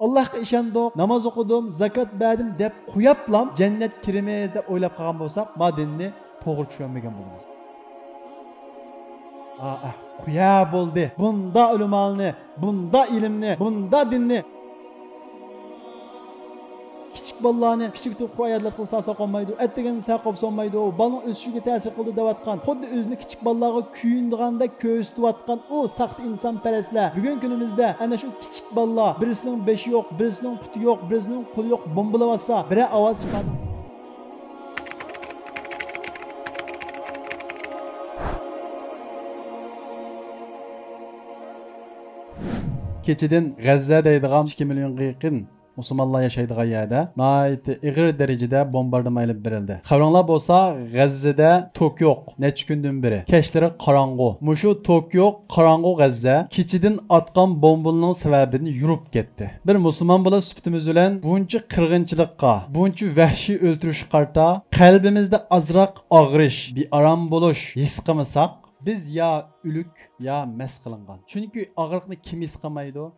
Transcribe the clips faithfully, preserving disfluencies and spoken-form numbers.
ئاللاھقا ئىشەندۇق، ناماز ئوقۇدۇم، زاكات بەردىم دەپ قويۇپلام جەننەتكە كىرىمىز دەپ ئويلاپ قالغان بولساق، ما دىننى توغرا چۈشەنمىگەن بولىمىز. ئا، ئا، قويە بولدى. بۇندا ئۆلىمالارنى، بۇندا ئىلىمنى، بۇندا دىننى. كىچىك بالىلارنى كىچىك تۇغۇپ قۇرئان ئايەتلەر قىلسا ساق بولمايدۇ، ئەتىگەن ساق بولسا بولمايدۇ، بالىنىڭ ئۆسۈشىگە تەسىر قىلىدۇ دەۋاتقان، خۇددى ئۆزىنى كىچىك بالىلارغا كۆيۈنىدىغاندەك كۆرسىتىۋاتقان ئۇ ساختا ئىنسانپەرەسلەر بۈگۈنكى كۈنىمىزدە ئەنە شۇ كىچىك بالىلار، بىرسىنىڭ بېشى يوق، بىرسىنىڭ پۇتى يوق، بىرسىنىڭ قولى يوق، بومبىلىۋاتسا، بىرەر ئاۋاز چىقار. كېچىدىن غەززە دەيدىغان ئىككى مىليونغا يېقىن مۇسۇلمانلار ياشايدىغان يەردە ناھايىتى ئېغىر دەرىجىدە بومباردىمان ئېلىپ بېرىلدى. خەۋىرىڭلار بولسا، غەززىدە توك يوق، نەچچە كۈندىن بېرى. كەچلىرى قاراڭغۇ. مۇشۇ توك يوق، قاراڭغۇ غەززە كېچىدىن ئاتقان بومبىلىرىنىڭ سەۋەبىدىن يورۇپ كەتتى. بىر مۇسۇلمان بولۇش سۈپىتىمىز بىلەن بۇنچە قىرغىنچىلىققا، بۇنچە ۋەھشىي ئۆلتۈرۈشكە قارىتا قەلبىمىزدە ئازراق ئاغرىش، بىئارام بولۇش ھېس قىلمىساق، بىز يا ئۆلۈك، يا مەس قىلىنغان. چۈنكى ئاغرىقنى كىم ھېس قىلمايدۇ؟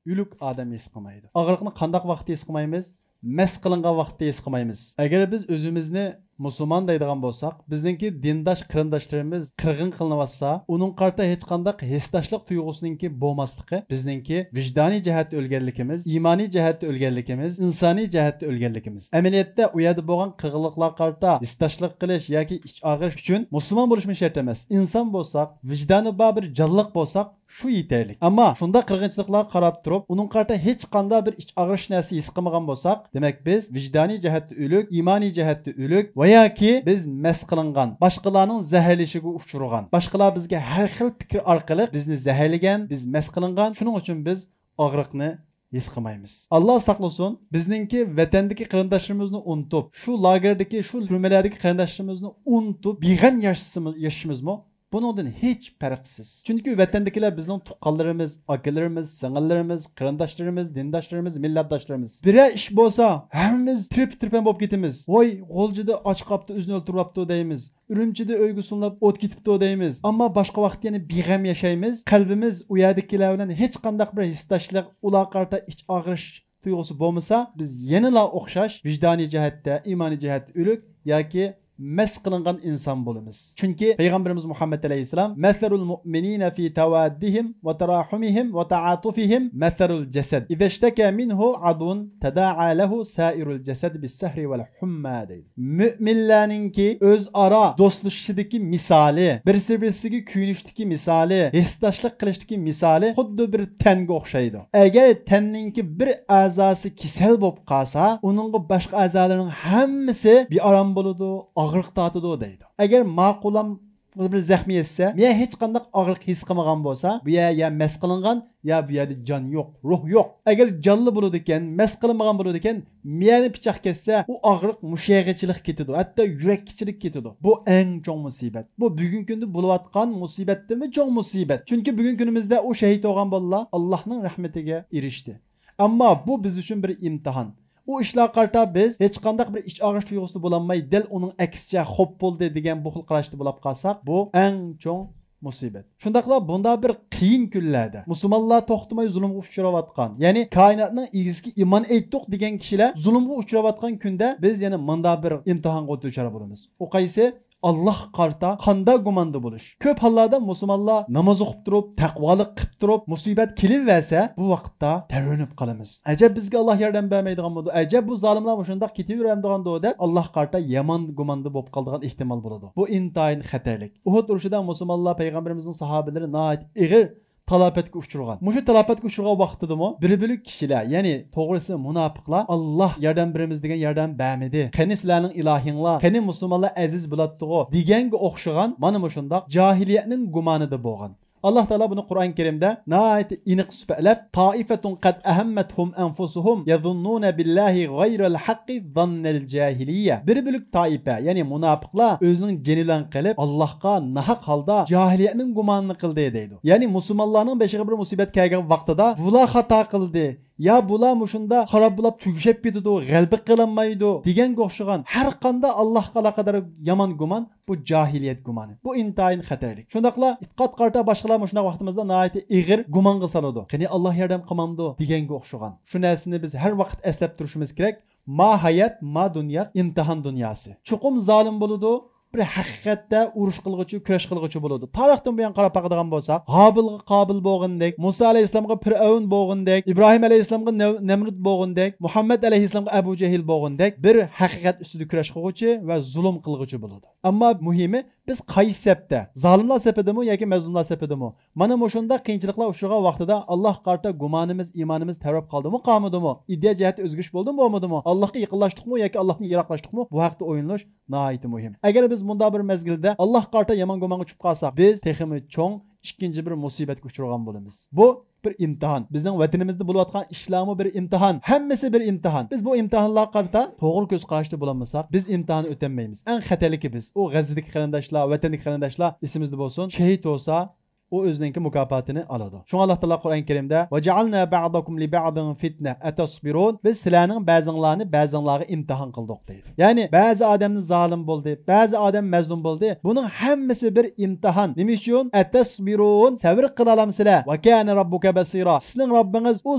ئۆلۈك ئادەم ھېس قىلمايدۇ. ئاغرىقنى قانداق ۋاقىتتا ھېس قىلمايمىز؟ مەس قىلىنغان ۋاقىتتا ھېس قىلمايمىز. ئەگەر بىز ئۆزىمىزنى مۇسۇلمان دەيدىغان بولساق، بىزنىڭكى دىنداش قېرىنداشلىرىمىز قىرغىن قىلىنىۋاتسا، ئۇنىڭ قارىتا ھېچقانداق ھېسداشلىق تۇيغۇسىنىڭكى بولماسلىقى بىزنىڭكى ۋىجدانىي جەھەتتە ئۆلگەنلىكىمىز، ئىمانىي جەھەتتە ئۆلگەنلىكىمىز، ئىنسانىي جەھەتتە ئۆلگەنلىكىمىز. ئەمەلىيەتتە ئۇ يەردە بولغان قىرغىنلىقلارغا قارىتا ھېسداشلىق قىلىش ياكى ئىچ ئاغرىش ئۈچۈن مۇسۇلمان بولۇشمۇ شەرت ئەمەس. ئىنسان بولساق، ۋىجدانى بار بىر جانلىق بولساق، شۇ يېتەرلىك. ئەمما شۇنداق قىرغىنچىلىقلارغا قاراپ تۇرۇپ، ئۇنىڭ قارىتا ھېچقانداق بىر ئىچ ئاغرىش نەرسە ھېس قىلمىغان بولساق، دېمەك، بىز ۋىجدانىي جەھەتتە ئۆلۈك، ئىمانىي جەھەتتە ئۆلۈك ۋە ياكى بىز مەس قىلىنغان، باشقىلارنىڭ زەھەرلىشىگە ئۇچرىغان، باشقىلار بىزگە ھەر خىل پىكىر ئارقىلىق بىزنى زەھەرلىگەن، بىز مەس قىلىنغان، شۇنىڭ ئۈچۈن بىز ئاغرىقنى ھېس قىلمايمىز. ئاللا ساقلىسۇن، بىزنىڭكى ۋەتەندىكى قېرىنداشلىرىمىزنى ئۇنتۇپ، شۇ لاگېردىكى، شۇ تۈرمىلەردىكى قېرىنداشلىرىمىزنى ئۇنتۇپ، بىغەم ياشىسىمىز-، ياشىشىمىزمۇ بۇنىڭدىن ھېچ پەرقسىز. چۈنكى ۋەتەندىكىلەر بىزنىڭ تۇغقانلىرىمىز، ئاكىلىرىمىز، سىڭىللىرىمىز، قېرىنداشلىرىمىز، دىنداشلىرىمىز، مىللەتداشلىرىمىز. بىرەر ئىش بولسا، ھەممىمىز تىرپە-تىرپەن بولۇپ كېتىمىز. ۋاي، غۇلجىدا ئاچ قاپتۇ، ئۆزىنى ئۆلتۈرۈۋاپتۇ دەيمىز. ئۈرۈمچىدە ئۆيگە سۇنۇپ ئوت كېتىپتۇ دەيمىز. ئەمما باشقا ۋاقىتتا يەنە بىغەم ياشايمىز. قەلبىمىز ئۇ يەردىكىلەر بىلەن ھېچقانداق بىر ھېسداشلىق، ئۇلارغا قارىتا ئىچ ئاغرىش تۇيغۇسى بولمىسا، بىز يەنىلا ئوخشاش ۋىجدانىي جەھەتتە، ئىمانىي جەھەتتە ئۆلۈك ياكى مەس قىلىنغان ئىنسان بولىمىز. چۈنكى پەيغەمبىرىمىز مۇھەممەد ئەلەيھىسسالام، مەسەلۇل مۇئمىنىنە فى تەۋاددىھىم ۋە تەراھۇمىھىم ۋە تەئاتۇفىھىم مەسەلۇل جەسەد. ئىزەشتەكە مىنھۇ ئەزۋۇن تەدائا لەھۇ سائىرۇل جەسەد بىسسەھرى ۋەل ھۇمما دەيدۇ. مۆمىنلەرنىڭكى ئۆزئارا دوستلىشىشىدىكى مىسالى، بىرسى-بىرسىگە كۆيۈنۈشتىكى مىسالى، ھېسداشلىق قىلىشتىكى مىسالى خۇددى بىر تەنگە ئوخشايدۇ. ئەگەر تەننىڭكى بىر ئەزاسى كېسەل بولۇپ قالسا، ئۇنىڭغا باشقا ئەزالارنىڭ ھەممىسى بىئارام بولىدۇ، ئاغرىق تارتىدۇ دەيدۇ. ئەگەر ماقۇلام بىر زەخمى يەتسە، مېيە ھېچقانداق ئاغرىق ھېس قىلمىغان بولسا، بۇ يەر يا مەس قىلىنغان، يا بۇ يەردە جان يوق، روھ يوق. ئەگەر جانلا بولىدىكەن، مەس قىلىنمىغان بولىدىكەن، مېيەنى پىچاق كەتسە، ئۇ ئاغرىق مۇشۇ يەرگىچىلىك كېتىدۇ، ھەتتا يۈرەككىچىلىك كېتىدۇ. بۇ ئەڭ چوڭ مۇسىبەت. بۇ بۈگۈنكى كۈندە بولۇۋاتقان مۇسىبەتتىنمۇ چوڭ مۇسىبەت. چۈنكى بۈگۈنكى كۈنىمىزدە ئۇ شەھىت بولغان بالىلار ئاللانىڭ رەھمىتىگە ئېرىشتى. ئەمما بۇ بىز ئۈچۈن بىر ئىمتىھان. ئۇ ئىشلارغا قارىتا بىز ھېچقانداق بىر ئىچ ئاغرىش تۇيغۇسىدا بولالماي، دەل ئۇنىڭ ئەكسىچە خوپ بولدى دېگەن بۇ خىل قاراشتا بولاپ قالساق، بۇ ئەڭ چوڭ مۇسىبەت. شۇنداقلا بۇنداق بىر قىيىن كۈنلەردە مۇسۇلمانلار توختىماي زۇلۇمغا ئۇچراۋاتقان، يەنى كائىناتنىڭ ئىگىسىگە ئىمان ئېيتتۇق دېگەن كىشىلەر زۇلۇمغا ئۇچراۋاتقان كۈندە بىز يەنە مۇنداق بىر ئىمتىھانغا دۇچار بولىمىز. ئۇ قايسى؟ ئاللاھقا قارىتا قانداق گۇماندا بولۇش؟ كۆپ ھاللاردا مۇسۇلمانلار ناماز ئوقۇپ تۇرۇپ، تەقۋالىق قىلىپ تۇرۇپ، مۇسىبەت كېلىۋەرسە، بۇ ۋاقىتتا تەۋرىنىپ قالىمىز. ئەجەب بىزگە ئاللاھ ياردەم بەرمەيدىغانمىدۇ؟ ئەجەب بۇ زالىملار مۇشۇنداق كېتىۋېرەمدىغاندۇ؟ دەپ ئاللاھقا قارىتا يامان گۇماندا بولۇپ قالىدىغان ئېھتىمال بولىدۇ. بۇ ئىنتايىن خەتەرلىك. ئۇھۇد ئۇرۇشىدا مۇسۇلمانلار پەيغەمبىرىمىزنىڭ ساھابىلىرى ناھايىتى ئېغىر تالاپەتكە ئۇچرىغان. مۇشۇ تالاپەتكە ئۇچرىغان ۋاقتىدىمۇ بىر بۆلەك كىشىلەر، يەنى توغرىسى مۇناپىقلار، «ئاللاھ ياردەم بېرىمىز دېگەن ياردەم بەرمىدى. قېنى سىلەرنىڭ ئىلاھىڭلار؟ قېنى مۇسۇلمانلار ئەزىز بولاتتىغۇ؟» دېگەنگە ئوخشىغان مانا مۇشۇنداق جاھىلىيەتنىڭ گۇمانىدا بولغان. ئاللاھ تائالا بۇنى قۇرئان كەرىمدە ناھايىتى ئېنىق سۈپەتلەپ، «طائفة قد أهمتهم أنفسهم يظنون بالله غير الحق ظن الجاهلية.» بىر بۆلەك تائىپە، يەنى مۇناپىقلار ئۆزىنىڭ جېنى بىلەن قېلىپ، ئاللاھقا ناھەق ھالدا جاھىلىيەتنىڭ گۇمانىنى قىلدى دەيدۇ. يەنى مۇسۇلمانلارنىڭ بېشىغا بىر مۇسىبەت كەلگەن ۋاقتىدا بۇلار خاتا قىلدى، يا بۇلار مۇشۇنداق خاراب بولاپ تۈگىشىپ كېتىدۇ، غەلىبە قىلالمايدۇ دېگەنگە ئوخشىغان ھەر قانداق ئاللاھقا ئالاقىدار يامان گۇمان، بۇ جاھىلىيەت گۇمانى. بۇ ئىنتايىن خەتەرلىك. شۇنداقلا ئېتىقادقا قارىتا باشقىلار مۇشۇنداق ۋاقتىمىزدا ناھايىتى ئېغىر گۇمانغا سالىدۇ. قېنى، ئاللاھ ياردەم قىلمامدۇ دېگەنگە ئوخشىغان. شۇ نەرسىنى بىز ھەر ۋاقىت ئەسلەپ تۇرۇشىمىز كېرەك. ما ھايات، ما دۇنيا ئىمتىھان دۇنياسى. چوقۇم زالىم بولىدۇ. بىر ھەقىقەتتە ئۇرۇش قىلغۇچى، كۈرەش قىلغۇچى بولىدۇ. تارىختىن بۇيان قاراپ باقىدىغان بولساق، ھابىلغا قابىل بولغىنىدەك، مۇسا ئەلەيھىسسالامغا پىرئەۋن بولغىنىدەك، ئىبراھىم ئەلەيھىسسالامغا نەم-، نەمرۇت بولغىنىدەك، مۇھەممەد ئەلەيھىسسالامغا ئەبۇ جەھىل بولغىنىدەك بىر ھەقىقەت ئۈستىدە كۈرەش قىلغۇچى ۋە زۇلۇم قىلغۇچى بولىدۇ. ئەمما مۇھىمى، بىز قايسى سەپتە؟ زالىملار سېپىدىمۇ ياكى مەزلۇملار سېپىدىمۇ؟ مانا مۇشۇنداق قىيىنچىلىقلار ئۇچرىغان ۋاقتىدا ئاللاھقا قارىتا گۇمانىمىز، ئىمانىمىز تەۋرەپ قالدىمۇ، قالمىدىمۇ؟ ئىدىيە جەھەتتە ئۆزگىرىش بولدىمۇ، بولمىدىمۇ؟ ئاللاھقا يېقىنلاشتۇقمۇ ياكى ئاللاھتىن يىراقلاشتۇقمۇ؟ بۇ ھەقتە ئويلىنىش ناھايىتى مۇھىم. ئەگەر بىز مۇنداق بىر مەزگىلدە ئاللاھقا قارىتا يامان گۇمانغا چۈشۈپ قالساق، بىز تېخىمۇ چوڭ ئىككىنچى بىر مۇسىبەتكە ئۇچرىغان بولىمىز. بۇ بىر ئىمتىھان. بىزنىڭ ۋەتىنىمىزدە بولۇۋاتقان ئىشلارمۇ بىر ئىمتىھان. ھەممىسى بىر ئىمتىھان. بىز بۇ ئىمتىھانلارغا قارىتا توغرا كۆز قاراشتا بولالمىساق، بىز ئىمتىھاننى ئۆتەلمەيمىز. ئەڭ خەتەرلىكى بىز. ئۇ غەززىدىكى قېرىنداشلار، ۋەتەندىكى قېرىنداشلار ئېسىمىزدە بولسۇن. شېھىت بولسا، ئۇ ئۆزىنىڭكى مۇكاپاتىنى ئالىدۇ. شۇڭا ئاللاھ تائالا قۇرئان كەرىمدە، «وجعلنا بعضكم لبعض فتنة أتصبرون»، بىز سىلەرنىڭ بەزىڭلارنى بەزىڭلارغا ئىمتىھان قىلدۇق، دەيدۇ. يەنى بەزى ئادەمنى زالىم بولدى، بەزى ئادەم مەزلۇم بولدى. بۇنىڭ ھەممىسى بىر ئىمتىھان. نېمە ئۈچۈن؟ «أتصبرون»، سەۋر قىلالامسىلەر؟ «وكان ربك بصيرا»، سىزنىڭ رەببىڭىز ئۇ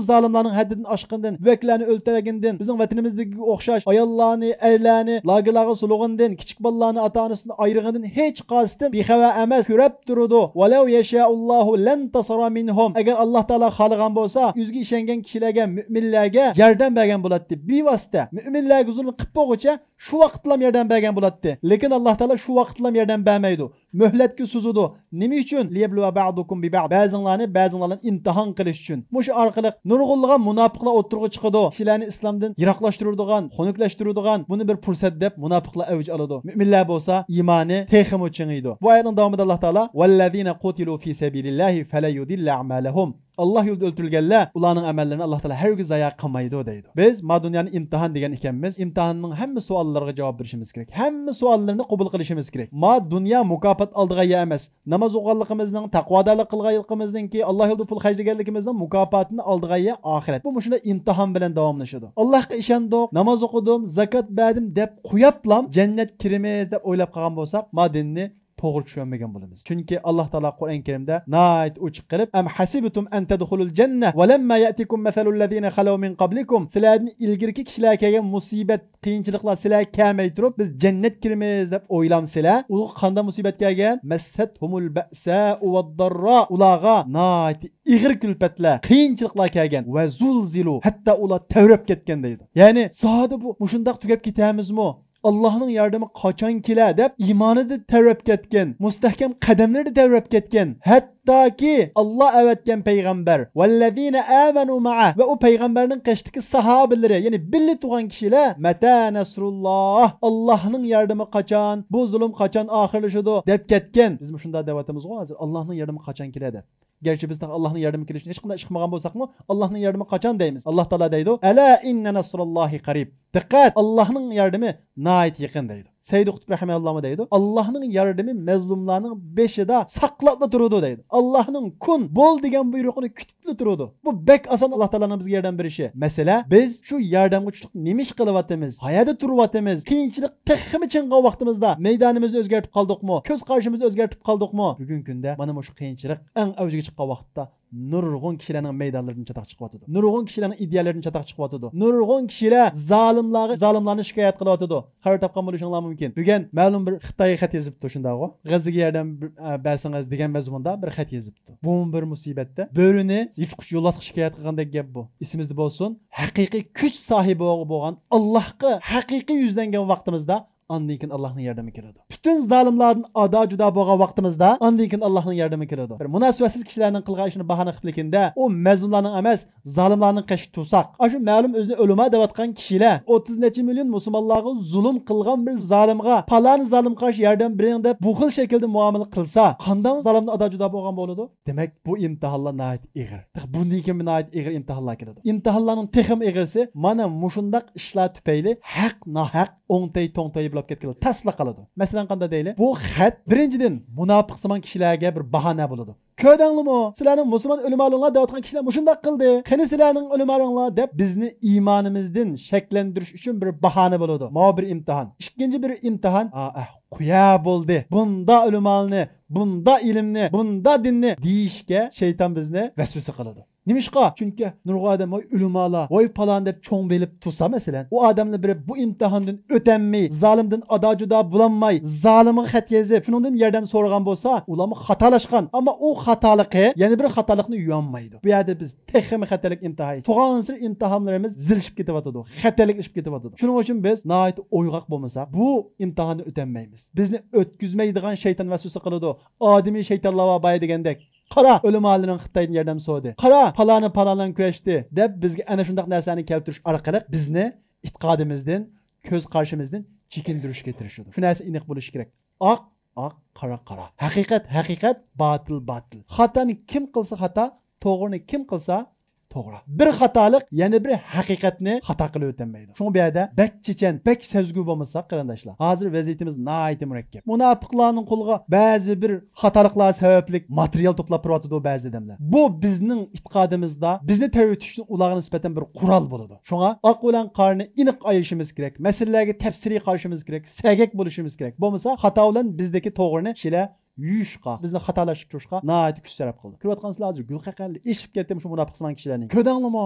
زالىملارنىڭ ھەددىدىن ئاشقىنىدىن، يۈرەكلەرنى ئۆلتۈرگىنىدىن، بىزنىڭ ۋەتىنىمىزدىكىگە ئوخشاش ئاياللارنى، ئەرلەرنى لاگېرلارغا سولىغىنىدىن، كىچىك بالىلارنى ئاتا-ئانىسىدىن ئايرىغىنىدىن ھېچ قايسىدىن بىخەۋەر ئەمەس، كۆرۈپ تۇرىدۇ. «ولو يشاء الله لانتصر منهم»، ئەگەر ئاللاھ تائالا خالىغان بولسا، ئۆزىگە ئىشەنگەن كىشىلەرگە، مۆمىنلەرگە ياردەم بەرگەن بولاتتى. بىۋاسىتە مۆمىنلەرگە زۇلۇم قىپ بولغۇچە شۇ ۋاقىتلا ياردەم بەرگەن بولاتتى. لېكىن ئاللاھ تائالا شۇ ۋاقىتلا ياردەم بەرمەيدۇ. مۆھلەتكە سوزىدۇ. نېمە ئۈچۈن؟ «ليبلو بعضكم ببعض»، بەزىڭلارنى بەزىڭلار بىلەن ئىمتىھان قىلىش ئۈچۈن. مۇشۇ ئارقىلىق نۇرغۇنلىغان مۇناپىقلار ئوتتۇرىغا چىقىدۇ. كىشىلەرنى ئىسلامدىن يىراقلاشتۇرىدىغان، خۇنۈكلەشتۈرىدىغان، بۇنى بىر پۇرسەت دەپ مۇناپىقلار ئەۋج ئالىدۇ. مۆمىنلەر بولسا ئىمانى تېخىمۇ چىڭىيدۇ. بۇ ئايەتنىڭ داۋامىدا ئاللاھ تائالا، «والذين قتلوا في سبيل الله فلن يضل أعمالهم»، ئاللاھ يولىدا ئۆلتۈرۈلگەنلەر، ئۇلارنىڭ ئەمەللىرىنى ئاللاھ تائالا ھەرگىز زايە قىلمايدۇ، دەيدۇ. بىز ما دۇنيانى ئىمتىھان دېگەن ئىكەنمىز، ئىمتىھاننىڭ ھەممە سوئاللىرىغا جاۋاب بېرىشىمىز كېرەك. ھەممە سوئاللىرىنى قوبۇل قىلىشىمىز كېرەك. ما دۇنيا مۇكاپات ئالىدىغان يەر ئەمەس. ناماز ئوقۇغانلىقىمىزنىڭ، تەقۋادارلىق قىلغانلىقىمىزنىڭكى، ئاللاھ يولىدا پۇل خەجلىگەنلىكىمىزنىڭ مۇكاپاتىنى ئالىدىغان يەر ئاخىرەت. بۇ مۇشۇنداق ئىمتىھان بىلەن داۋاملىشىدۇ. ئاللاھقا ئىشەندۇق، ناماز ئوقۇدۇم، زاكات بەردىم دەپ قويۇپلام جەننەتكە كىرىمىز دەپ ئويلاپ قالغان بولساق، ما دىننى توغرا چۈشەنمىگەن بولىمىز. چۈنكى ئاللاھ تائالا قۇرئان كەرىمدە ناھايىتى ئوچۇق قىلىپ، «أم حسبتم أن تدخلوا الجنة ولما يأتكم مثل الذين خلوا من قبلكم»، سىلەردىن ئىلگىرىكى كىشىلەرگە كەلگەن مۇسىبەت، قىيىنچىلىقلار سىلەرگە كەلمەي تۇرۇپ، بىز جەننەتكە كىرىمىز دەپ ئويلامسىلەر؟ ئۇلارغا قانداق مۇسىبەت كەلگەن؟ مەسسەتھۇمۇل بەئساءۇ ۋەددەرراء. ئۇلارغا ناھايىتى ئېغىر كۈلپەتلەر، قىيىنچىلىقلار كەلگەن. ۋە زۇلزىلۇ، ھەتتا ئۇلار تەۋرەپ كەتكەن دەيدۇ. يەنى، زادى بۇ مۇشۇنداق تۈگەپ كېتەرمىزمۇ؟ ئاللاھنىڭ ياردىمى قاچان كېلە دەپ ئىمانىدا تەۋرەپ كەتكەن، مۇستەھكەم قەدەملىرىدە تەۋرەپ كەتكەن. ھەتتاكى ئاللا ئەۋەتكەن پەيغەمبەر، ۋەللەزىنە ئامەنۇ مەئە، ۋە ئۇ پەيغەمبەرنىڭ قېشىدىكى ساھابىلىرى، يەنى بىللە تۇرغان كىشىلەر، مەتە نەسرۇللاھ، ئاللاھنىڭ ياردىمى قاچان، بۇ زۇلۇم قاچان ئاخىرلىشىدۇ دەپ كەتكەن. بىز مۇشۇنداق دەۋاتىمىزغۇ ھازىر، ئاللاھنىڭ ياردىمى قاچان كېلە دەپ. گەرچە بىز تېخى ئاللاھنىڭ ياردىمى كېلىشىنى ھېچقانداق ئىش قىلمىغان بولساقمۇ، ئاللاھنىڭ ياردىمى قاچان دەيمىز. ئاللاھ تائالا دەيدۇ، ئەلا ئىننە نەسرۇللاھى قەرىب. دىققەت! ئاللاھنىڭ ياردىمى ناھايىتى يېقىن دەيدۇ. سەييىد قۇتب رەھىمەھۇللاھمۇ دەيدۇ، ئاللاھنىڭ ياردىمى مەزلۇملارنىڭ بېشىدا ساقلاپلا تۇرىدۇ دەيدۇ. ئاللاھنىڭ كۇن، بول دېگەن بۇيرۇقىنى كۈتۈپلا تۇرىدۇ. بۇ بەك ئاسان ئاللاھ تائالانىڭ بىزگە ياردەم بېرىشى. مەسىلە، بىز شۇ ياردەمگە چۈشتۇق نېمە ئىش قىلىۋاتىمىز؟ قەيەردە تۇرۇۋاتىمىز؟ قىيىنچىلىق تېخىمۇ چىڭىغان ۋاقتىمىزدا مەيدانىمىزنى ئۆزگەرتىپ قالدۇقمۇ؟ كۆز قارىشىمىزنى ئۆزگەرتىپ قالدۇقمۇ؟ بۈگۈنكى كۈندە مانا مۇشۇ قىيىنچىلىق ئەڭ ئەۋجىگە چىققان ۋاقىتتا نۇرغۇن كىشىلەرنىڭ مەيدانلىرىدىن چاتاق چىقىۋاتىدۇ. نۇرغۇن كىشىلەرنىڭ ئىدىيەلىرىدىن چاتاق چىقىۋاتىدۇ. نۇرغۇن كىشىلەر زالىملارغا، زالىملارنى شىكايەت قىلىۋاتىدۇ. خەۋەر تاپقان بولۇشۇڭلار مۇمكىن. بۈگۈن مەلۇم بىر خىتايغا خەت يېزىپتۇ، شۇنداقغۇ؟ غەززىگە ياردەم بىر، ئە، بەرسىڭىز دېگەن مەزمۇندا بىر خەت يېزىپتۇ. بۇمۇ بىر مۇسىبەتتە. بۆرىنى يىرتقۇچ يولۋاسقا شىكايەت قىلغاندەك گەپ بۇ. ئېسىمىزدە بولسۇن، ھەقىقىي كۈچ ساھىبى بولغان ئاللاھقا ھەقىقىي يۈزلەنگەن ۋاقتىمىزدا ئاندىن كېيىن ئاللاھنىڭ ياردىمى كېلىدۇ. پۈتۈن زالىملاردىن ئادا-جۇدا بولغان ۋاقتىمىزدا ئاندىن كېيىن ئاللاھنىڭ ياردىمى كېلىدۇ. بىر مۇناسىۋەتسىز كىشىلەرنىڭ قىلغان ئىشىنى باھانە قىلىپ لېكىندە، ئۇ مەزلۇملارنىڭ ئەمەس، زالىملارنىڭ قېشىدا تۇرساق، ئاشۇ مەلۇم ئۆزىنى ئۆلىما دەۋاتقان كىشىلەر ئوتتۇز نەچچە مىليون مۇسۇلمانلارغا زۇلۇم قىلغان بىر زالىمغا، پالانى زالىمغا قارشى ياردەم بېرىڭ دەپ بۇ خىل شەكىلدە مۇئامىلە قىلسا، قانداق زالىمدىن ئادا-جۇدا بولغان بولىدۇ؟ دېمەك، بۇ ئىمتىھانلار ناھايىتى ئېغىر. تېخى بۇندىن كېيىن ناھايىتى ئېغىر ئىمتىھانلار كېلىدۇ. ئىمتىھانلارنىڭ تېخىمۇ ئېغىرىسى مانا مۇشۇنداق ئىشلار تۈپەيلى ھەق، ناھەق، ئوڭتەي توڭتەي بولاپ كەتكىلى تاسلا قالىدۇ. مەسىلەن، قانداق دەيلى؟ بۇ خەت، بىرىنچىدىن، مۇناپىق سىمان كىشىلەرگە بىر باھانە بولىدۇ. كۆردۈڭلىمۇ؟ سىلەرنىڭ مۇسۇلمان ئۆلىمالىرىڭلار دەۋاتقان كىشىلەر مۇشۇنداق قىلدى. قېنى سىلەرنىڭ ئۆلىمالىرىڭلار دەپ بىزنى ئىمانىمىزدىن شەكلەندۈرۈش ئۈچۈن بىر باھانە بولىدۇ. ماۋۇ بىر ئىمتىھان. ئىككىنچى بىر ئىمتىھان. ئا، ئەھ، قويە بولدى. بۇندا ئۆلىمالىنى، بۇندا ئىلىمنى، بۇندا دىننى دېيىشكە شەيتان بىزنى ۋەسۋەسە قىلىدۇ. نېمىشقا؟ چۈنكى نۇرغۇن ئادەم، ۋاي ئۆلىمالا، ۋاي پالان دەپ چوڭ بېلىپ تۇرسا، مەسىلەن، ئۇ ئادەملەر بېرىپ، بۇ ئىمتىھاندىن ئۆتەلمەي، زالىمدىن ئادا-جۇدا بولالماي، زالىمغا خەت يېزىپ، شۇنىڭدىن ياردەم سورىغان بولسا، ئۇلارمۇ خاتالاشقان. ئەمما ئۇ خاتالىقى يەنە بىر خاتالىقنى يۇيالمايدۇ. بۇ يەردە بىز تېخىمۇ خەتەرلىك ئىمتىھان. تۇرغانسېرى ئىمتىھانلىرىمىز زىلىشىپ كېتىۋاتىدۇ، خەتەرلىكلىشىپ كېتىۋاتىدۇ. شۇنىڭ ئۈچۈن بىز ناھايىتى ئويغاق بولمىساق، بۇ ئىمتىھاننى ئۆتەلمەيمىز. بىزنى ئۆتكۈزمەيدىغان شەيتان ۋەسۋەسە قىلىدۇ، ئادىمىي شەيتانلار بار دېگەندەك. قارا، ئۆلىمالىرىڭ خىتايدىن ياردەم سورىدى. قارا، پالانى پالانلارنى كۈرەشتى، دەپ بىزگە ئەنە شۇنداق نەرسىلەرنى كەلتۈرۈش ئارقىلىق بىزنى ئېتىقادىمىزدىن، كۆز قارىشىمىزدىن چېكىندۈرۈشكە تىرىشىدۇ. شۇ نەرسە ئېنىق بولۇشى كېرەك. ئاق، ئاق، قارا، قارا. ھەقىقەت، ھەقىقەت، باتىل، باتىل. خاتانى كىم قىلسا خاتا، توغرىنى كىم قىلسا توغرا. بىر خاتالىق يەنە بىر ھەقىقەتنى خاتا قىلىۋېتەلمەيدۇ. شۇڭا بۇ يەردە بەك چېچەن، بەك سەزگۈر بولمىساق، قېرىنداشلار، ھازىر ۋەزىيىتىمىز ناھايىتى مۇرەككەپ. مۇناپىقلارنىڭ قولىغا بەزى بىر خاتالىقلار سەۋەبلىك ماتېرىيال توپلاپ بېرىۋاتىدۇ بەزى ئادەملەر. بۇ بىزنىڭ ئېتىقادىمىزدا بىزنى تەۋرىتىش ئۈچۈن ئۇلارغا نىسبەتەن بىر قورال بولىدۇ. شۇڭا ئاق بىلەن قارىنى ئېنىق ئايرىشىمىز كېرەك. مەسىلىلەرگە تەپسىلىي قارىشىمىز كېرەك، سەگەك بولۇشىمىز كېرەك. بولمىسا خاتا بىلەن بىزدىكى توغرىنى كىشىلەر يۇيۇشقا، بىزنى خاتالاشتۇرۇشقا ناھايىتى كۈچ سەرپ قىلىدۇ. كۆرۈۋاتقانسىلەر، ھازىر گۈلقەقەللە ئېشىپ كەتتى مۇشۇ مۇناپىق سىمان كىشىلەرنى. كۆردۈڭلىمۇ؟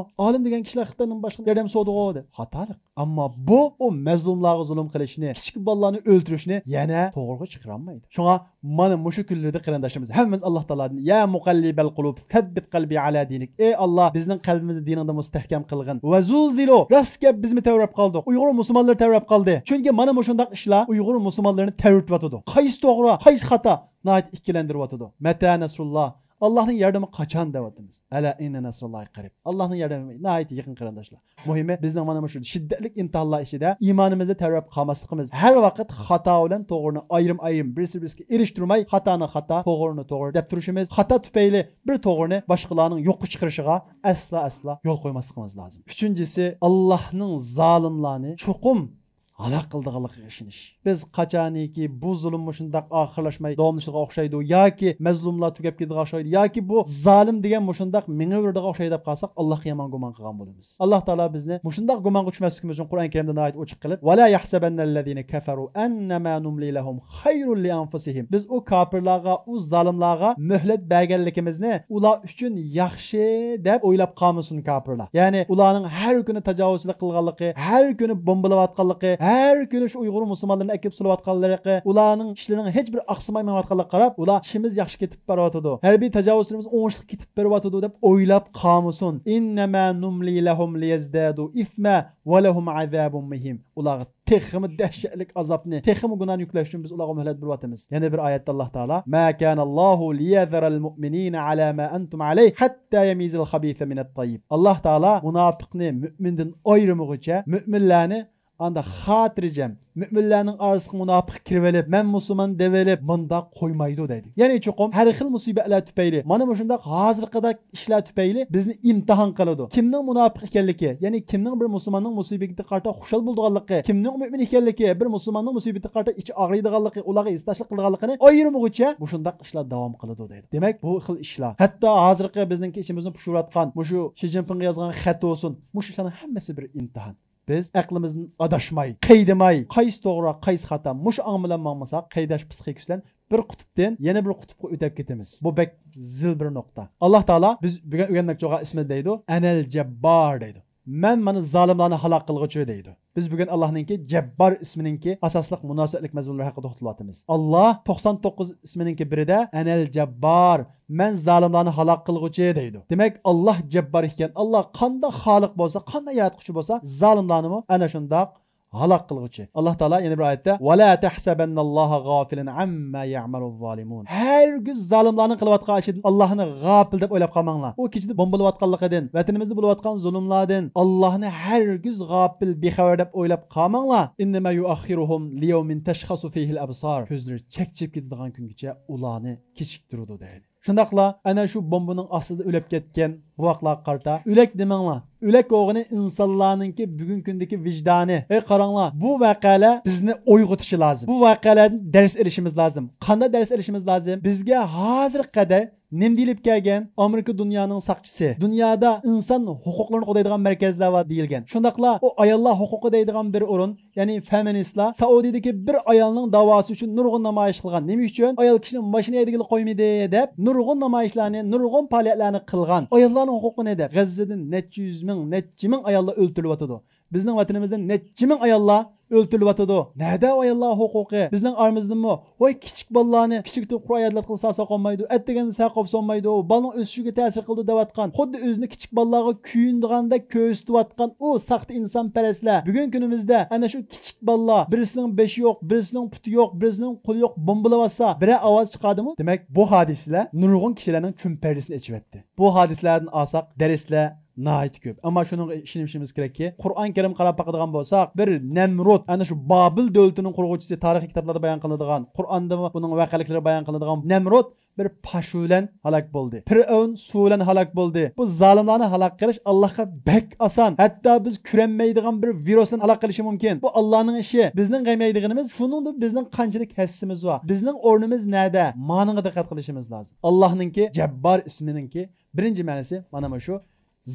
ئالىم دېگەن كىشىلەر خىتايدىن باشقا ياردەم سورىدىغۇ دەپ. خاتالىق. ئەمما بۇ ئۇ مەزلۇملارغا زۇلۇم قىلىشنى، كىچىك بالىلارنى ئۆلتۈرۈشنى يەنە توغرىغا چىقىرالمايدۇ. شۇڭا مانا مۇشۇ كۈنلىرىدە قېرىنداشلىرىمىز، ھەممىمىز ئاللاھ تائالادىن، يا مۇقەللىبەل قۇلۇب، سەببىت قەلبى ئەلا دىنىك. ئى ئاللاھ، بىزنىڭ قەلبىمىزنى دىنىڭدا مۇستەھكەم قىلغىن. ۋە زۇلزىلۇ، راست گەپ، بىزمۇ تەۋرەپ قالدۇق. ئۇيغۇر مۇسۇلمانلىرى تەۋرەپ قالدى. چۈنكى مانا مۇشۇنداق ئىشلار ئۇيغۇر مۇسۇلمانلىرىنى تەۋرىتىۋاتىدۇ. قايسى توغرا، قايسى خاتا؟ ناھايىتى ئىككىلەندۈرۈۋاتىدۇ. مەتە نەسرۇللاھ؟ ئاللاھنىڭ ياردىمى قاچان دەۋاتىمىز. ئەلا ئىننە نەسرۇللاھى قەرىب. ئاللاھنىڭ ياردىمى ناھايىتى يېقىن، قېرىنداشلار. مۇھىمى، بىزنىڭ مانا مۇشۇ شىددەتلىك ئىمتىھانلار ئىچىدە ئىمانىمىزدا تەۋرەپ قالماسلىقىمىز، ھەر ۋاقىت خاتا بىلەن توغرىنى ئايرىم-ئايرىم، بىرسى-بىرسىگە ئېلىشتۇرماي، خاتانى خاتا، توغرىنى توغرا دەپ تۇرۇشىمىز، خاتا تۈپەيلى بىر توغرىنى باشقىلارنىڭ يوققا چىقىرىشىغا ئەسلا، ئەسلا يول قويماسلىقىمىز لازىم. ئۈچىنچىسى، ئاللاھنىڭ زالىملارنى چوقۇم ھالاك قىلىدىغانلىقىغا ئىشىنىش. بىز قاچانكى بۇ زۇلۇم مۇشۇنداق ئاخىرلاشماي داۋاملىشىدىغان ئوخشايدۇ ياكى مەزلۇملار تۈگەپ كېتىدىغان ئوخشايدۇ ياكى بۇ زالىم دېگەن مۇشۇنداق مېڭىۋېرىدىغان ئوخشايدۇ دەپ قالساق، ئاللاھقا يامان گۇمان قىلغان بولىمىز. ئاللاھ تائالا بىزنى مۇشۇنداق گۇمانغا چۈشمەسلىكىمىز ئۈچۈن قۇرئان كەرىمدە ناھايىتى ئوچۇق قىلىپ، ۋەلا يەھسەبەننەللەزىنە كەفەرۇ ئەننەما نۇملى لەھۇم خەيرۇن لىئەنفۇسىھىم. بىز ئۇ كاپىرلارغا، ئۇ زالىملارغا مۆھلەت بەرگەنلىكىمىزنى ئۇلار ئۈچۈن ياخشى دەپ ئويلاپ قالمىسۇن كاپىرلار. يەنى ئۇلارنىڭ ھەر كۈنى تاجاۋۇزچىلىق قىلغانلىقى، ھەر كۈنى بومبىلاۋاتقانلىقى، ھەر كۈنى شۇ ئۇيغۇر مۇسۇلمانلىرىنى ئەكېلىپ سولىۋاتقانلىقى، ئۇلارنىڭ ئىشلىرىنىڭ ھېچ بىرى ئاقسىماي مېڭىۋاتقانلىقىغا قاراپ، ئۇلار ئىشىمىز ياخشى كېتىپ بارىۋاتىدۇ، ھەربىي تاجاۋۇزچىلىرىمىز ئوڭۇشلۇق كېتىپ بېرىۋاتىدۇ دەپ ئويلاپ قالمىسۇن. ئىننەما نۇملى لەھۇم لىيەزدەدۇ ئىسمە ۋە لەھۇم ئازابۇن مۇھىن. ئۇلارغا تېخىمۇ دەھشەتلىك ئازابنى، تېخىمۇ گۇناھنى يۈكلەش ئۈچۈن بىز ئۇلارغا مۆھلەت بېرىۋاتىمىز. يەنە بىر ئايەتتە ئاللاھ تائالا، ما كانەللاھۇ لىيەزەرەل مۇئمىنىنە ئەلا ما ئەنتۇم ئەلەيھ ھەتتا يەمىزەل خەبىسە مىنەت تەييىب. ئاللاھ تائالا مۇناپىقنى مۆمىندىن ئايرىمىغۇچە، مۆمىنلەرنى ئاندا خاتىرجەم، مۆمىنلەرنىڭ ئارىسىغا مۇناپىق كىرىۋېلىپ، مەن مۇسۇلمان دەۋېلىپ، مۇنداق قويمايدۇ دەيدۇ. يەنى چوقۇم ھەر خىل مۇسىبەتلەر تۈپەيلى، مانا مۇشۇنداق ھازىرقىدەك ئىشلار تۈپەيلى بىزنى ئىمتىھان قىلىدۇ. كىمنىڭ مۇناپىق ئىكەنلىكى، يەنى كىمنىڭ بىر مۇسۇلماننىڭ مۇسىبىتىگە قارىتا خۇشال بولىدىغانلىقى، كىمنىڭ مۆمىن ئىكەنلىكى، بىر مۇسۇلماننىڭ مۇسىبىتىگە قارىتا ئىچى ئاغرىيدىغانلىقى، ئۇلارغا ھېسداشلىق قىلىدىغانلىقىنى ئايرىمىغۇچە مۇشۇنداق ئىشلار داۋام قىلىدۇ دەيدۇ. دېمەك، بۇ خىل ئىشلار، ھەتتا ھازىرقى بىزنىڭكى ئىچىمىزنى پۇشۇرۇۋاتقان مۇشۇ شى جىنپىڭغا يازغان خەت بولسۇن، مۇشۇ ئىشلارنىڭ ھەممىسى بىر ئىمتىھان. بىز ئەقلىمىزدىن ئاداشماي، قەيدىماي، قايسى توغرا، قايسى خاتا، مۇشۇ ئاڭ بىلەن ماڭمىساق، قەيداش پسىخىكىسى بىلەن بىر قۇتۇپتىن يەنە بىر قۇتۇپقا ئۆتۈپ كېتىمىز. بۇ بەك زىل بىر نۇقتا. ئاللاھ تائالا، بىز بۈگۈن ئۆگەنمەكچى بولغان ئىسمىدا دەيدۇ، ئەنەل جەببار دەيدۇ. مەن مانا زالىملارنى ھالاك قىلغۇچى دەيدۇ. بىز بۈگۈن ئاللاھنىڭكى جەببار ئىسمىنىڭكى ئاساسلىق مۇناسىۋەتلىك مەزمۇنلىرى ھەققىدە توختىلىۋاتىمىز. ئاللاھ توقسان توققۇز ئىسمىنىڭكى بىرىدە، ئەنەل جەببار، مەن زالىملارنى ھالاك قىلغۇچى دەيدۇ. دېمەك، ئاللاھ جەببار ئىكەن. ئاللاھ قانداق خالىق بولسا، قانداق ياراتقۇچى بولسا، زالىملارنىمۇ ئەنە شۇنداق ھالاك قىلغۇچى. ئاللاھ تائالا يەنە بىر ئايەتتە، ۋەلا تەھسەبەننەللاھە غافىلەن ئەمما يەئمەلۇززالىمۇن. ھەرگىز زالىملارنىڭ قىلىۋاتقان ئىشىدىن ئاللاھنى غاپىل دەپ ئويلاپ قالماڭلار. ئۇ كېچىدە بومبىلىۋاتقانلىقىدىن، ۋەتىنىمىزدە بولۇۋاتقان زۇلۇملاردىن ئاللاھنى ھەرگىز غاپىل، بىخەۋەر دەپ ئويلاپ قالماڭلار. ئىننەما يۇئەخخىرۇھۇم لىيەۋمىن تەشخەسۇ فىھىل ئەبسار. كۆزلىرى چەكچىيىپ كېتىدىغان كۈنگىچە ئۇلارنى كېچىكتۈرىدۇ دەيدۇ. شۇنداقلا ئەنە شۇ بومبىنىڭ ئاستىدا ئۆلۈپ كەتكەن بوۋاقلارغا قارىتا ئۆلەك دېمەڭلار. ئۆلەك بولغىنى ئىنسانلارنىڭكى بۈگۈنكى كۈندىكى ۋىجدانى. ھەي قاراڭلار، بۇ ۋەقەلەر بىزنى ئويغىتىشى لازىم. بۇ ۋەقەلەردىن دەرس ئېلىشىمىز لازىم. قانداق دەرس ئېلىشىمىز لازىم؟ بىزگە ھازىرغا قەدەر نېمە دېيىلىپ كەلگەن؟ ئامېرىكا دۇنيانىڭ ساقچىسى، دۇنيادا ئىنسان ھوقۇقلىرىنى قوغدايدىغان مەركەزلەر بار دېيىلگەن. شۇنداقلا ئۇ ئاياللار ھوقۇقى دەيدىغان بىر ئورۇن، يەنى فېمىنىستلار سائۇدىدىكى بىر ئايالنىڭ داۋاسى ئۈچۈن نۇرغۇن نامايىش قىلغان. نېمە ئۈچۈن؟ ئايال كىشىنىڭ ماشىنا ھەيدىگىلى قويمىدى دەپ نۇرغۇن نامايىشلارنى، نۇرغۇن پائالىيەتلەرنى قىلغان. ئاياللارنىڭ ھوقۇقىنى دەپ غەززىدىن نەچچە يۈز مىڭ، نەچچە مىڭ ئاياللار ئۆلتۈرۈلۈۋاتىدۇ. بىزنىڭ ۋەتىنىمىزدە نەچچە مىڭ ئاياللار ئۆلتۈرۈلۈۋاتىدۇ. نەدە ئۇ ئاياللار ھوقۇقى؟ بىزنىڭ ئارىمىزدىمۇ ۋاي كىچىك بالىلارنى كىچىك تۇرۇپ قۇرئان يادلاتقىلى سالساق بولمايدۇ، ئەتىگەندە سەھەر قوپسا بولمايدۇ، بالىنىڭ ئۆسۈشىگە تەسىر قىلىدۇ دەۋاتقان، خۇددى ئۆزىنى كىچىك بالىلارغا كۆيۈنىدىغاندەك كۆرسىتىۋاتقان ئۇ ساختا ئىنسانپەرەسلەر بۈگۈنكى كۈنىمىزدە ئەنە شۇ كىچىك بالىلار بىرسىنىڭ بېشى يوق، بىرسىنىڭ پۇتى يوق، بىرسىنىڭ قولى يوق بومبىلاۋاتسا بىرەر ئاۋاز چىقادىمۇ؟ دېمەك، بۇ ھادىسىلەر نۇرغۇن كىشىلەرنىڭ چۈمپەردىسىنى ئېچىۋەتتى. بۇ ھادىسىلەردىن ئالساق دەرسلەر ناھايىتى كۆپ. ئەمما شۇنىڭغا ئىشىنىشىمىز كېرەككى، قۇرئان كەرىم قاراپ باقىدىغان بولساق، بىر نەمرۇت، ئەنە شۇ بابىل دۆلىتىنىڭ قۇرغۇچىسى، تارىخىي كىتابلاردا بايان قىلىنىدىغان، قۇرئاندىمۇ بۇنىڭ ۋەقەلىكلىرى بايان قىلىنىدىغان نەمرۇت بىر پاش بىلەن ھالاك بولدى. پىرئەۋن سۇ بىلەن ھالاك بولدى. بۇ زالىملارنى ھالاك قىلىش ئاللاھقا بەك ئاسان. ھەتتا بىز كۆرەلمەيدىغان بىر ۋىرۇس بىلەن ھالاك قىلىشى مۇمكىن. بۇ ئاللانىڭ ئىشى. بىزنىڭ غەم يەيدىغىنىمىز، شۇنىڭدا بىزنىڭ قانچىلىك ھەسسىمىز بار، بىزنىڭ ئورنىمىز نەدە؟ مانىڭغا دىققەت قىلىشىمىز لازىم. ئاللاھنىڭكى جەببار ئىسمىنىڭكى بىرىنچى مەنىسى مانا مۇشۇ،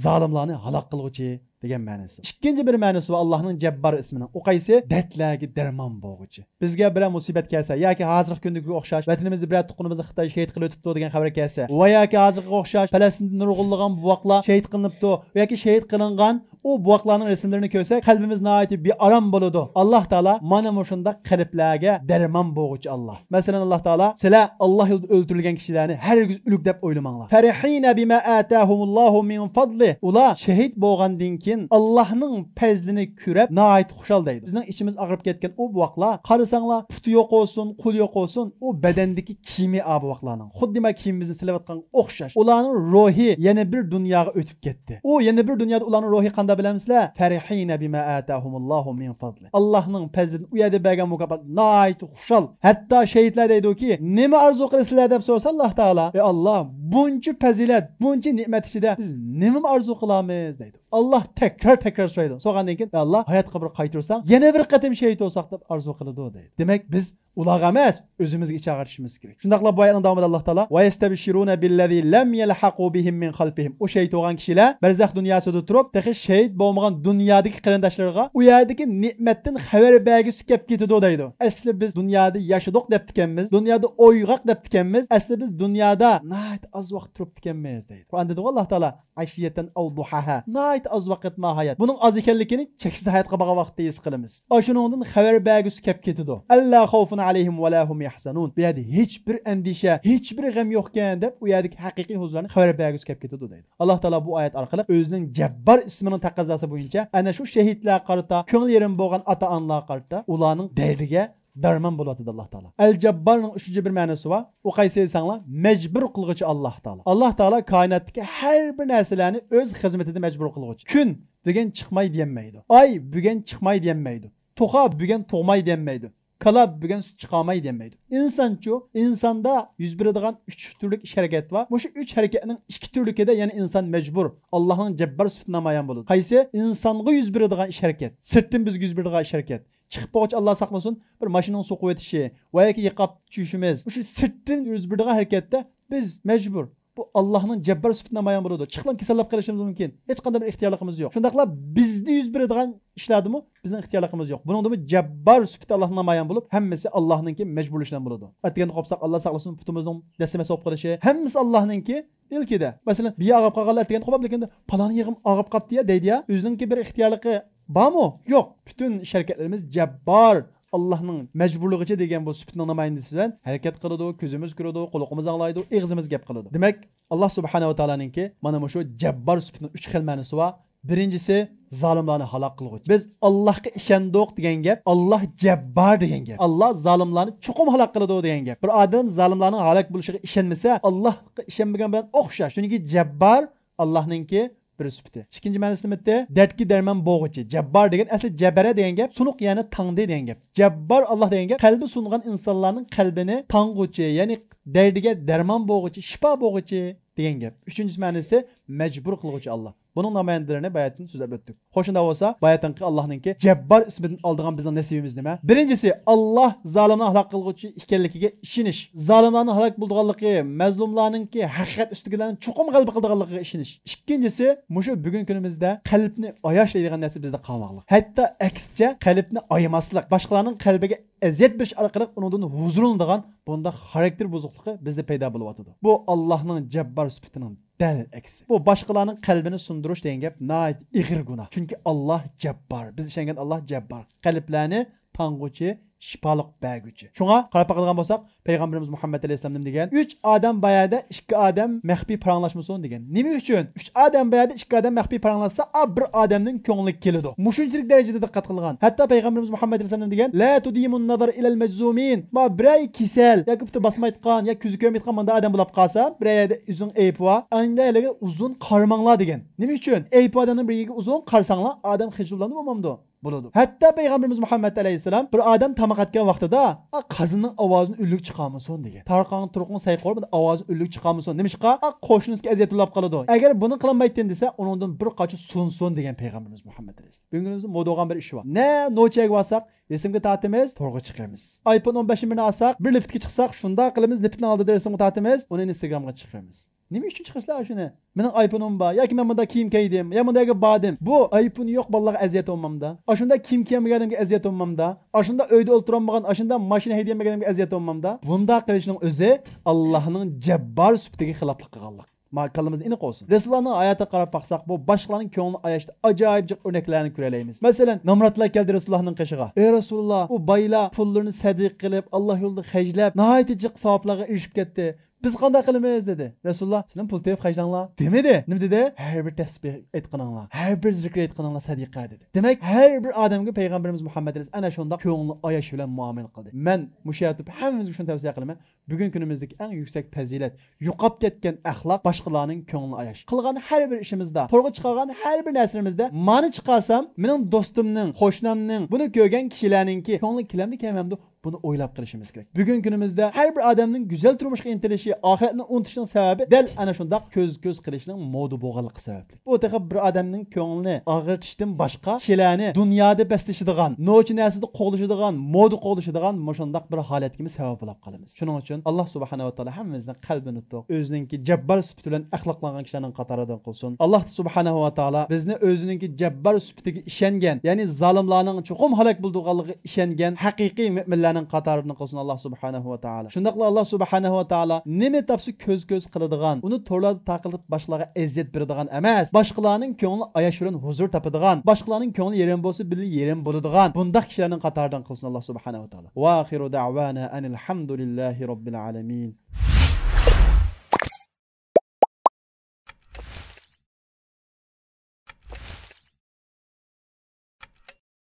زالىملارنى ھالاك قىلغۇچى دېگەن مەنىسى. ئىككىنچى بىر مەنىسى بار ئاللاھنىڭ جەببار ئىسمىنىڭ. ئۇ قايسى؟ دەردلەرگە دەرمان بولغۇچى. بىزگە بىرەر مۇسىبەت كەلسە ياكى ھازىرقى كۈندىكىگە ئوخشاش ۋەتىنىمىزدە بىرەر تۇغقىنىمىزنى خىتاي شېھىت قىلىۋېتىپتۇ دېگەن خەۋەر كەلسە ۋە ياكى ھازىرقىغا ئوخشاش پەلەستىندە نۇرغۇنلىغان بوۋاقلار شېھىت قىلىنىپتۇ ياكى شېھىت قىلىنغان ئۇ بوۋاقلارنىڭ رەسىملىرىنى كۆرسەك، قەلبىمىز ناھايىتى بىئارام بولىدۇ. ئاللاھ تائالا مانا مۇشۇنداق قەلبلەرگە دەرمان بولغۇچى ئاللاھ. مەسىلەن، ئاللاھ تائالا، سىلەر ئاللاھ يولىدا ئۆلتۈرۈلگەن كىشىلەرنى ھەرگىز ئۆلۈك دەپ ئويلىماڭلار. فەرىھىنە بىما ئاتاھۇمۇللاھۇ مىن فەزلى. ئۇلار شېھىت بولغاندىن كېيىن ئاللاھنىڭ پەزلىنى كۆرۈپ ناھايىتى خۇشال دەيدۇ. بىزنىڭ ئىچىمىز ئاغرىپ كەتكەن ئۇ بوۋاقلار، قارىساڭلار، پۇتى يوق بولسۇن، قولى يوق بولسۇن، ئۇ بەدەندىكى كىيىمى ئا بوۋاقلارنىڭ. خۇددى ما كىيىمىمىزنى سېلىۋاتقان ئوخشاش. ئۇلارنىڭ روھى يەنە بىر دۇنياغا ئۆتۈپ كەتتى. ئۇ يەنە بىر دۇنيادا ئۇلارنىڭ روھى قانداق بىلەمسىلەر؟ فەرىھىنە بىما ئاتاھۇمۇللاھۇ مىن فەزلى. ئاللاھنىڭ پەزلىدىن ئۇ يەردە بەرگەن مۇكاپات ناھايىتى خۇشال. ھەتتا شېھىتلەر دەيدۇكى، نېمە ئارزۇ قىلىسىلەر دەپ سورىسا ئاللاھ تائالا، ئى ئاللاھ، بۇنچە پەزىلەت، بۇنچە نېمەت ئىچىدە بىز نېمىمۇ ئارزۇ قىلامىز دەيدۇ. ئاللاھ تەكرار تەكرار سورايدۇ. سورىغاندىن كېيىن، ئى ئاللاھ، ھاياتقا بىر قايتۇرساڭ، يەنە بىر قېتىم شېھىت بولساق دەپ ئارزۇ قىلىدۇ دەيدۇ. دېمەك، بىز ئۇلارغا ئەمەس، ئۆزىمىزگە ئىچ ئاغرىتىشىمىز كېرەك. شۇنداقلا بۇ ئايەتنىڭ داۋامىدا ئاللاھ تائالا، ۋەيەستەبشىرۇنە بىللەزى لەم يەلھەقۇ بىھىم مىن خەلفىھىم. ئۇ شېھىت بولغان كىشىلەر بەرزەخ دۇنياسىدا تۇرۇپ، تېخى شېھىت بولمىغان دۇنيادىكى قېرىنداشلىرىغا ئۇ يەردىكى نېمەتتىن خەۋەر بەرگۈسى كەپ كېتىدۇ دەيدۇ. ئەسلى بىز دۇنيادا ياشىدۇق دەپتىكەنمىز، دۇنيادا ئويغاق دەپتىكەنمىز، ئەسلى بىز دۇنيادا ناھايىتى ئاز ۋاقىت تۇرۇپتىكەنمىز دەيدۇ. قۇرئان دېدىغۇ ئاللاھ تائالا، ئەشىيەتەن ئەۋ دۇھاھا. ناھايىتى ئز ۋاقىت ناھايەت. بۇنىڭ ئاز ئىكەنلىكىنى چەكسىز ھاياتقا بارغان ۋاقىتتا ھېس قىلىمىز. ئاشۇنىڭدىن خەۋەر بەرگۈسى كەپ كېتىدۇ. ئەللا خەۋفۇن ئەلەيھىم ۋە لا ھۇم يەھزەنۇن. بۇ يەردە ھېچ بىر ئەندىشە، ھېچ بىر غەم يوقكەن دەپ ئۇ يەردىكى ھەقىقىي ھۇزۇرلارنى خەۋەر بەرگۈسى كەپ كېتىدۇ دەيدۇ. ئاللاھ تائالا بۇ ئايەت ئارقىلىق ئۆزىنىڭ جەببار ئىسمىنىڭ تەقەززاسى بويىچە ئەنە شۇ شېھىتلەرگە قارىتا، كۆڭلى يېرىم بولغان ئاتا-ئانىلارغا قارىتا ئۇلارنىڭ دەردىگە دەرمان بولۇۋاتىدۇ ئاللاھ تائالا. ئەل جەببارنىڭ ئۈچىنچى بىر مەنىسى بار. ئۇ قايسى دېسەڭلار، مەجبۇر قىلغۇچى ئاللاھ تائالا. ئاللاھ تائالا كائىناتتىكى ھەر بىر نەرسىلەرنى ئۆز خىزمىتىدە مەجبۇر قىلغۇچى. كۈن بۈگۈن چىقماي دېيەلمەيدۇ. ئاي بۈگۈن چىقماي دېيەلمەيدۇ. توخۇ بۈگۈن تۇغماي دېيەلمەيدۇ. كالا بۈگۈن سۈت چىقارماي دېيەلمەيدۇ. ئىنسانچۇ؟ ئىنساندا يۈز بېرىدىغان ئۈچ تۈرلۈك ئىش ھەرىكەت بار. مۇشۇ ئۈچ ھەرىكەتنىڭ ئىككى تۈرلۈكىدە يەنە ئىنسان مەجبۇر. ئاللاھنىڭ جەببار سۈپىتى نامايان بولىدۇ. قايسى؟ ئىنسانغا يۈز بېرىدىغان ئىش ھەرىكەت. سىرتتىن بىزگە يۈز بېرىدىغان ئىش ھەرىكەت. چىقىپ بولغۇچە ئاللا ساقلىسۇن، بىر ماشىنىنىڭ سوقۇۋېتىشى ۋە ياكى يىقاپ چۈشۈشىمىز، مۇشۇ سىرتتىن يۈز بېرىدىغان ھەرىكەتتە بىز مەجبۇر. بۇ ئاللانىڭ جەببار سۈپىتى نامايان بولىدۇ. چىقلام كېسەللەپ قېلىشىمىز مۇمكىن. ھېچقانداق بىر ئىختىيارلىقىمىز يوق. شۇنداقلا بىزدە يۈز بېرىدىغان ئىشلاردىمۇ بىزنىڭ ئىختىيارلىقىمىز يوق. بۇنىڭدىمۇ جەببار سۈپىتى ئاللاھنىڭ نامايان بولۇپ، ھەممىسى ئاللاھنىڭكى مەجبۇرلىشى بىلەن بولىدۇ. ئەتىگەندە قوپساق، ئاللا ساقلىسۇن، پۇتىمىزنىڭ دەسسىمە سوقۇپ قېلىشى، ھەممىسى ئاللاھنىڭكى ئىلكىدە. مەسىلەن، بىر يەر ئاغرىپ قالغاندا ئەتىگەندە قوپاپ، لېكىن پالان يېرىم ئاغرىپ قاپتۇ يا دەيدۇ يا. ئۆزىنىڭكى بىر ئىختىيارلىقى بارمۇ؟ يوق. پۈتۈن ئىش ھەرىكەتلىرىمىز جەببار، ئاللاھنىڭ مەجبۇرلىغۇچى دېگەن بۇ سۈپىتىنىڭ نامايەندىسى بىلەن ھەرىكەت قىلىدۇ، كۆزىمىز كۆرىدۇ، قۇلىقىمىز ئاڭلايدۇ، ئېغىزىمىز گەپ قىلىدۇ. دېمەك، ئاللا سۇبھانەھۇ ۋە تائالانىڭكى مانا مۇشۇ جەببار سۈپىتىنىڭ ئۈچ خىل مەنىسى بار. بىرىنچىسى، زالىملارنى ھالاك قىلغۇچى. بىز ئاللاھقا ئىشەندۇق دېگەن گەپ، ئاللا جەببار دېگەن گەپ. ئاللا زالىملارنى چوقۇم ھالاك قىلىدۇ دېگەن گەپ. بىر ئادەم زالىملارنىڭ ھالاك بولۇشىغا ئىشەنمىسە، ئاللاھقا ئىشەنمىگەن بىلەن ئوخشاش. چۈنكى جەببار ئاللاھنىڭكى بىر سۈپىتى. ئىككىنچى مەنىسى نېمە ئىدى؟ دەردكە دەرمان بولغۇچى. جەببار دېگەن ئەسلى جەبەرە دېگەن گەپ، سۇنۇق يەنى تاڭدى دېگەن گەپ. جەببار ئاللاھ دېگەن گەپ قەلبى سۇنغان ئىنسانلارنىڭ قەلبىنى تاڭغۇچى، يەنى دەردىگە دەرمان بولغۇچى، شىپا بولغۇچى دېگەن گەپ. ئۈچىنچى مەنىسى مەجبۇر قىلغۇچى ئاللاھ. بۇنىڭ نامايەندىلىرىنى باياتىن سۆزلەپ ئۆتتۇق. خوش، شۇنداق بولسا، باياتىنقى ئاللاھنىڭكى جەببار ئىسمىدىن ئالىدىغان بىزنىڭ نەسىبىمىز نېمە؟ بىرىنچىسى، ئاللاھ زالىمنى ھالاك قىلغۇچى ئىكەنلىكىگە ئىشىنىش. زالىملارنىڭ ھالاك بولىدىغانلىقى، مەزلۇملارنىڭكى ھەقىقەت ئۈستىدىكىلەرنىڭ چوقۇم غەلىبە قىلىدىغانلىقىغا ئىشىنىش. ئىككىنچىسى، مۇشۇ بۈگۈنكى كۈنىمىزدە قەلبنى ئاياش دەيدىغان نەرسە بىزدە قالماقلىق. ھەتتا ئەكسىچە، قەلبنى ئايىماسلىق، باشقىلارنىڭ قەلبىگە ئەزىيەت بېرىش ئارقىلىق ئۇنىڭدىن ھۇزۇرلىنىدىغان بۇنداق خاراكتېر بۇزۇقلۇقى بىزدە پەيدا بولۇۋاتىدۇ. بۇ ئاللاھنىڭ جەببار سۈپىتىنىڭ دەل ئەكسى. بۇ باشقىلارنىڭ قەلبىنى سۇندۇرۇش دېگەن گەپ ناھايىتى ئېغىر گۇناھ. چۈنكى ئاللاھ جەببار. بىز ئىشەنگەن ئاللاھ جەببار. قەلبلەرنى تاڭغۇچى، شىپالىق بەرگۈچى. شۇڭا قاراپ باقىدىغان بولساق، پەيغەمبىرىمىز مۇھەممەد ئەلەيھىسسالام نېمە دېگەن؟ «ئۈچ ئادەم بار يەردە ئىككى ئادەم مەخپىي پاراڭلاشمىسۇن» دېگەن. نېمە ئۈچۈن؟ «ئۈچ ئادەم بار يەردە ئىككى ئادەم مەخپىي پاراڭلاشسا، ئا، بىر ئادەمنىڭ كۆڭلى كېلىدۇ.» مۇشۇنچىلىك دەرىجىدە دىققەت قىلغان. ھەتتا پەيغەمبىرىمىز مۇھەممەد ئەلەيھىسسالام نېمە دېگەن؟ «لا تديموا النظر إلى المجذومين.» ما بىرەر كېسەل ياكى پۇتى باسمايدىغان يا كۆزى كۆرمەيدىغان مۇنداق ئادەم بولاپ قالسا، بىرەر يەردە ئۆزىنىڭ ئەيىبى بار، ئاندىن ئۇزۇن قارىماڭلار دېگەن. نېمە ئۈچۈن؟ ئەيىبى بار ئادەمنىڭ بىر يېرىگە ئۇزۇن قارىساڭلار، ئادەم خىجىللىنىدۇ، بولمامدۇ؟ بولىدۇ. ھەتتا پەيغەمبىرىمىز مۇھەممەد ئەلەيھىسسالام بىر ئادەم تاماق ئەتكەن ۋاقتىدا، «ئا، قازىنىڭ ئاۋازىنى ئۈنلۈك چىقارمىسۇن» دېگەن. تارقاڭ تۇرقۇڭ سەي قورۇمىدا ئاۋازىنى ئۈنلۈك چىقارمىسۇن. نېمىشقا؟ «ئا، قوشنىسىگە ئەزىيەت بولاپ قالىدۇ.» ئەگەر بۇنى قىلالمايتتىن دېسە، ئۇنىڭدىن بىر قاچا سۇنسۇن دېگەن پەيغەمبىرىمىز مۇھەممەد ئەلەيھىسسالام. بۈگۈنكى كۈنىمىزدە مودا بولغان بىر ئىش بار. نە نوچىيەگە بارساق، رەسىمگە تارتىمىز، تورغا چىقىرىمىز. ئايفون ئون بەشنى بىرىنى ئالساق، بىر لىفتكە چىقساق، شۇنداق قىلىمىز، لىفتنىڭ ئالدىدا رەسىمگە تارتىمىز، ئۇنى ئىنستاگرامغا چىقىرىمىز. نېمە ئۈچۈن چىقىرىسىلەر ئاشۇنى؟ مېنىڭ ئايفونۇم بار، ياكى مەن مۇنداق كىيىم كىيدىم، يا مۇنداق يەرگە باردىم. بۇ ئايفونى يوق بالىلارغا ئەزىيەت بولمامدا؟ ئاشۇنداق كىيىم كىيەلمىگەن ئادەمگە ئەزىيەت بولمامدا؟ ئاشۇنداق ئۆيدە ئولتۇرالمىغان، ئاشۇنداق ماشىنا ھەيدىيەلمىگەن ئادەمگە ئەزىيەت بولمامدا؟ بۇنداق قىلىشنىڭ ئۆزى ئاللاھنىڭ جەببار سۈپىتىگە خىلاپلىق قىلغانلىق. ما كاللىمىزنى ئېنىق بولسۇن. رەسۇلۇللانىڭ ھاياتىغا قاراپ باقساق، بۇ باشقىلارنىڭ كۆڭلىنى ئاياشتا ئاجايىپ جىق ئۆرنەكلەرنى كۆرەلەيمىز. مەسىلەن، نامراتلار كەلدى رەسۇلۇللانىڭ قېشىغا. «ئەي رەسۇلۇللا، بۇ بايلار پۇللىرىنى سەدىقە قىلىپ، ئاللا يولىدا خەجلەپ، ناھايىتى جىق ساۋابلارغا ئېرىشىپ كەتتى. بىز قانداق قىلىمىز؟» دېدى. رەسۇلۇللا، «سىلەر پۇل تېپىپ خەجلەڭلار» دېمىدى. نېمە دېدى؟ «ھەر بىر تەسبىھ ئېيتقىنىڭلار، ھەر بىر زىكىر ئېيتقىنىڭلار سەدىقە» دېدى. دېمەك، ھەر بىر ئادەمگە پەيغەمبىرىمىز مۇھەممەد ئەلەيھىسسالام ئەنە شۇنداق كۆڭلىنى ئاياش بىلەن مۇئامىلە قىلدى. مەن مۇشۇ يەردە ھەممىمىزگە شۇنى تەۋسىيە قىلىمەن. بۈگۈنكى كۈنىمىزدىكى ئەڭ يۈكسەك پەزىلەت، يوقاپ كەتكەن ئەخلاق، باشقىلارنىڭ كۆڭلىنى ئاياش. قىلغان ھەر بىر ئىشىمىزدا، تورغا چىقارغان ھەر بىر نەرسىلىرىمىزدە، مانى چىقارسام، مېنىڭ دوستۇمنىڭ، قوشنامنىڭ، بۇنى كۆرگەن كىشىلەرنىڭكى كۆڭلى كېلەمدۇ، كەلمەمدۇ، بۇنى ئويلاپ قېلىشىمىز كېرەك. بۈگۈنكى كۈنىمىزدە ھەر بىر ئادەمنىڭ گۈزەل تۇرمۇشقا ئىنتىلىشى، ئاخىرەتنى ئۇنتۇشنىڭ سەۋەبى دەل ئەنە شۇنداق كۆز-كۆز قىلىشنىڭ مودا بولغانلىقى سەۋەبلىك. بۇ تېخى بىر ئادەمنىڭ كۆڭلىنى ئاغرىتىشتىن باشقا، كىشىلەرنى دۇنيادا بەسلىشىدىغان، نوچە نەرسىدە قوغلىشىدىغان، مودا قوغلىشىدىغان مۇشۇنداق بىر ھالەتكىمۇ سەۋەب بولاپ قالىمىز. شۇنىڭ ئۈچۈن ئاللا سۇبھانەھۇ ۋە تائالا ھەممىمىزنى قەلبىنى تۇتۇق، ئۆزىنىڭكى جەببار سۈپىتى بىلەن ئەخلاقلانغان كىشىلەرنىڭ قاتارىدىن قىلسۇن. ئاللا سۇبھانەھۇ ۋە تائالا بىزنى ئۆزىنىڭكى جەببار سۈپىتىگە ئىشەنگەن، يەنى زالىملارنىڭ چوقۇم ھالاك بولىدىغانلىقىغا ئىشەنگەن ھەقىقىي مۆمىنلەرنىڭ قاتارىدىن قىلسۇن، ئاللا سۇبھانەھۇ ۋە تائالا. شۇنداقلا ئاللا سۇبھانەھۇ ۋە تائالا نېمە تاپسا كۆز-كۆز قىلىدىغان، ئۇنى تورلاردا تارقىتىپ باشقىلارغا ئەزىيەت بېرىدىغان ئەمەس، باشقىلارنىڭ كۆڭلىنى ئاياش بىلەن ھۇزۇر تاپىدىغان، باشقىلارنىڭ كۆڭلى يېرىم بولسا بىللە يېرىم بولىدىغان بۇنداق كىشىلەرنىڭ قاتارىدىن قىلسۇن، ئاللا سۇبھانەھۇ ۋە تائالا. ۋە ئاخىرۇ دەئۋانا ئەنىل ھەمدۇلىللاھى رەببىل ئالەمىن.